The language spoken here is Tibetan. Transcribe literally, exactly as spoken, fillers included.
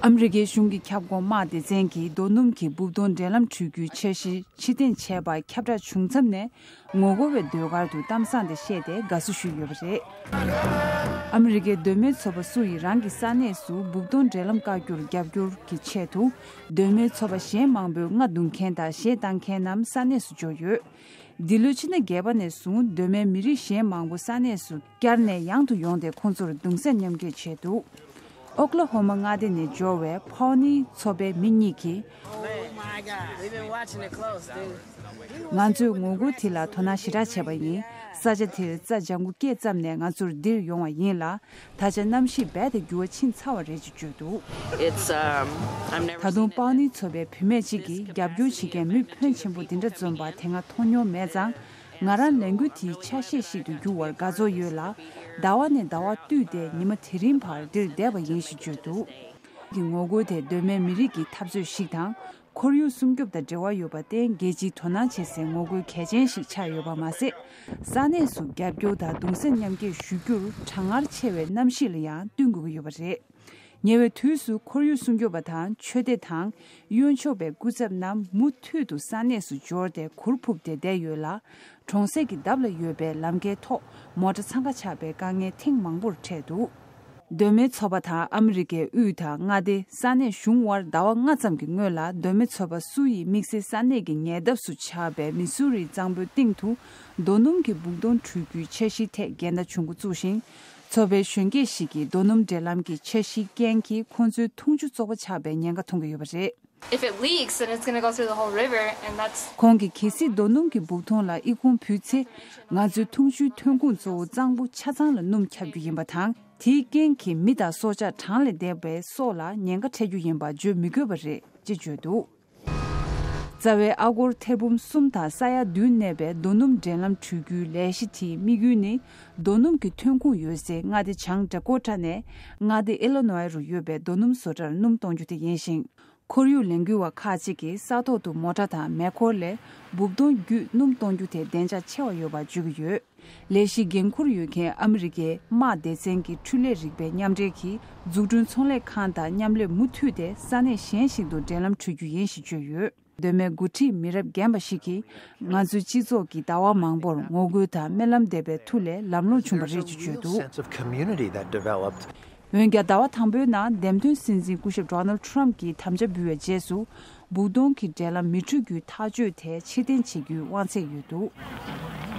ཨ་མི་རི་ཀའི་གཞུང་གི་ཁྱབ་ཁོངས་དམག་སྡེ་ཚན་གྱིས་རྡོ་སྣུམ་གྱི་སྦུག་དོང་འབྲེལ་ལམ་འཕྲུལ་རྒྱུའི་འཆར་གཞི་ཕྱིར་འཐེན་བྱས་པར་ཁྱབ་བསྒྲགས་བྱུང་མཚམས་ནས། ངོ་རྒོལ་བའི་ཟློས་གར་དུ་གཏམ་བཟང་དེ་བཤད་དེ་དགའ་བསུ་ཞུས་ཡོད་པ་རེད། ཨ་མི་རི་ཀའི་གདོད་མའི་ཚོ་པ་སུ་ཡིས་རང་གི་ས་གནས་སུ་སྦུག་དོང་འབྲེལ་ལམ་བཀག་རྒྱུར་རྒྱབ་སྐྱོར་གྱི་ཆེད་དུ། གདོད་མའི་ཚོ་པ་གཞན་མང་པོས་རྔ་བརྡུང་མཁན་དང་གཞས་བཏང་མཁན་རྣམས་ས་གནས་སུ་འབྱོར་ཡོད། འདི་ལོའི་ཕྱི་ཟླ་བརྒྱད་པ་ནས་བཟུང་གདོད་མའི་མི་རིགས་གཞན་མང་པོ་ས་གནས་སུ་བསྐྱར་ནས་ཡང་དུ་ཡོང་སྟེ་ཁོང་ཚོར་གདུང་སེམས་མཉམ་སྐྱེད་བྱས་འདུག། ཨོ་ཀླ་ཧོ་མ་མངའ་སྡེ་ནས་འབྱོར་བའི་ཕའོ་ནི་ཚོ་པའི་མི་གཉིས་ཀྱིས། Oh my God. We've been watching it close, dude. ང་ཚོས་ངོ་རྒོལ་དེ་ལ་དོ་སྣང་ཞེ་དྲག་བྱས་པ་ཡིན། ས་ཆ་དེར་རྩྭ་ལྗང་ཁུ་སྐྱེས་ཙམ་ནས་ང་ཚོར་འདིར་ཡོང་བ་ཡིན་ལ། ད་ཆ་གནམ་གཤིས་རྦད་དེ་འགྱུར་བ་ཕྱིན་ཚར་བ་རེད་ཅེས་བརྗོད་འདུག། It's, um, I've never ད་དུང་seen it པའོ་ནི་ཚོ་པའི་བུད་མེད་ཅིག་གིས་རྒྱབ་སྐྱོར་བྱེད་མཁན་མི་ཕོན་ཆེན་པོ་འདི་འདྲ་འཛོམས་པ་དེ་སྔ་མཐོང་མྱོང་མེད་ཙང་། ང་རང་ལས་འགུལ་དེའི་ཆ་ཤས་ཤིག་ཏུ་འགྱུར་བར་དགའ་ཚོར་ཡོད་ལ། ཟླ་བ་ནས་ཟླ་བ་བསྟུད་དེ་ཉི་མ་དེ་རིང་བར་འདིར་བསྡད་པ་ཡིན་ཞེས་བརྗོད་འདུག། གི་ངོ་རྒོལ་དེ་གདོད་མའི་མི་རིགས་ཀྱི་འཐབ་རྩོད་ཞིག་དང་། ཁོར་ཡུག་སྲུང་སྐྱོབ་དང་འབྲེལ་བ་ཡོད་པར་བརྟེན། རྒྱལ་སྤྱིའི་དོ་སྣང་བྱེད་སའི་ངོ་རྒོལ་གལ་ཆེན་ཞིག་ཆགས་ཡོད་པ་མ་ཟད། ས་གནས་སུ་རྒྱབ་སྐྱོར་དང་གདུང་སེམས་མཉམ་སྐྱེད་ཞུ་རྒྱུར་གྲང་ངར་ཆེ་བའི་གནམ་གཤིས་ལ་ཡང་བསྟུན་དགོས་ཀྱི་ཡོད་པ་རེད། ཉེ་བའི་དུས་སུ་ཁོར་ཡུག་སྲུང་སྐྱོབ་པ་དང་ཆོས་སྡེ་དང་གཡོན་ཕྱོགས་པའི་སྐུ་ཚབ་རྣམས་མུ་མཐུད་དུ་ས་གནས་སུ་འབྱོར་ཏེ་གུར་ཕུབ་སྟེ་བསྡད་ཡོད་ལ། གྲོང་གསེབ་ཀྱི་འདབས་ལ་ཡོད་པའི་ལམ་ཁའི་ཐོག་མོ་ཊ་འཚང་ཁ་ཆགས་པའི་དཀའ་ངལ་ཐེངས་མང་པོར་འཕྲད་འདུག། གདོད་མའི་ཚོ་པ་དང་ཨ་མི་རི་ཀའི་དབུས་དང་མངའ་སྡེ་ས་གནས་གཞུང་དབར་ཟླ་བ་ལྔ་ཙམ་གྱི་སྔོན་ལ། གདོད་མའི་ཚོ་པ་སུ་ཡི་དམིགས་བསལ་ས་གནས་ཀྱི་ཉེ་འདབས་སུ་ཆགས་པའི་མི་སུ་རིའི་གཙང་པོའི་སྟེང་དུ་རྡོ་སྣུམ་གྱི་སྦུག་དོང་འཕྲུལ་རྒྱུའི་འཆར་གཞིའི་ཐད་འགལ་ཟླ་བྱུང་འགོ་བཙུགས་ཤིང་། ཚོ་པའི་གཞོན་སྐྱེས་ཤིག་གིས་རྡོ་སྣུམ་འབྲེལ་ལམ་གྱི་འཆར་གཞིའི་རྐྱེན་གྱིས་ཁོང་ཚོའི་འཐུང་ཆུ་བཙོག་པ་ཆགས་པའི་ཉེན་ཁ་མཐོང་གི་ཡོད་པ་རེད། If it leaks, then it's gonna go through the whole river, and that's ཁོང་གིས་གལ་སྲིད་རྡོ་སྣུམ་གྱི་སྦུག་དོང་ལ་ཨི་ཁུང་བུད་ཚེ། ང་ཚོའི་འཐུང་ཆུའི་ཐོན་ཁུངས་གཙོ་བོ་གཙང་པོ་ཆ་ཚང་ལ་སྣུམ་ཁྱབ་རྒྱུ་ཡིན་པ་དང་། དེའི་རྐྱེན་གྱིས་མི་དང་སྲོག་ཆགས་གྲངས་ལས་འདས་པའི་སྲོག་ལ་ཉེན་ཁ་འཕྲད་རྒྱུ་ཡིན་པ་བརྗོད་མི་དགོས་པ་རེད་ཅེས་བརྗོད་འདུག། རྩ་བའི་ཨ་སྒོར་ཐེར་འབུམ་གསུམ་དང་ས་ཡ་བདུན་གནས་པའི་རྡོ་སྣུམ་འབྲེལ་ལམ་འཕྲུལ་རྒྱུའི་ལས་གཞི་དེའི་དམིགས་ཡུལ་ནི། རྡོ་སྣུམ་གྱི་ཐོན་ཁུངས་ཡོད་སའི་མངའ་སྡེ་བྱང་ཌ་ཀོ་ཊ་ནས་མངའ་སྡེ་ཨི་ལི་ནོའི་རུ་ཡོད་པའི་རྡོ་སྣུམ་བཟོ་གྲྭར་སྣུམ་གཏོང་རྒྱུ་དེ་ཡིན་ཞིང་། ཁོར་ཡུག་ལས་འགུལ་བ་ཁག་ཅིག་གིས་ས་ཐོག་ཏུ་མོ་ཊ་དང་མེ་འཁོར་ལས་སྦུག་དོང་བརྒྱུད་སྣུམ་གཏོང་རྒྱུ་དེ་བདེ་འཇགས་ཆེ་བ་ཡོད་པ་བརྗོད་ཀྱི་ཡོད། ལས་གཞིའི་འགན་འཁུར་ཡོད་མཁན་ཨ་མི་རི་ཀའི་དམག་སྡེ་ཚན་གྱི་འཕྲུལ་ལས་རིག་པའི་མཉམ་འབྲེལ་གྱིས་འཛུགས་སྐྲུན་ཚོང་ལས་ཁང་དང་མཉམ་ལས་མུ་མཐུད་དེ་ས་གནས་གཞན་ཞིག་ཏུ་འབྲེལ་ལམ་འཕྲོད་རྒྱུ་ཡིན་ཞེས་བརྗོད་ཡོད། གདོད་མའི་འགོ་ཁྲིད་མི་རབས་རྒན་པ་ཞིག་གིས། ང་ཚོའི་སྤྱི་ཚོགས་ཀྱིས་ཟླ་བ་མང་པོར་ངོ་རྒོལ་དང་སྨོན་ལམ་འདེབས་པའི་མཐུ་ལས་ལམ་ལྷོང་བྱུང་བ་རེད་ཅེས་བརྗོད་འདུག། Sense of community that developed འོན་ཀྱང་ཟླ་བ་དང་པོའི་ནང་འདེམས་ཐོན་སྲིད་འཛིན་སྐུ་ཞབས་ཌོ་ནལ་ཌི་ཊརམ་གྱིས་དམ་བཅའ་འབུལ་བའི་རྗེས་སུ། སྦུག་དོང་གི་འབྲེལ་ལམ་མི་འཕྲོད་རྒྱུའི་ཐག་གཅོད་དེ་ཕྱིར་འཐེན་བྱེད་རྒྱུའི་དབང་ཚད་ཡོད་འདུག།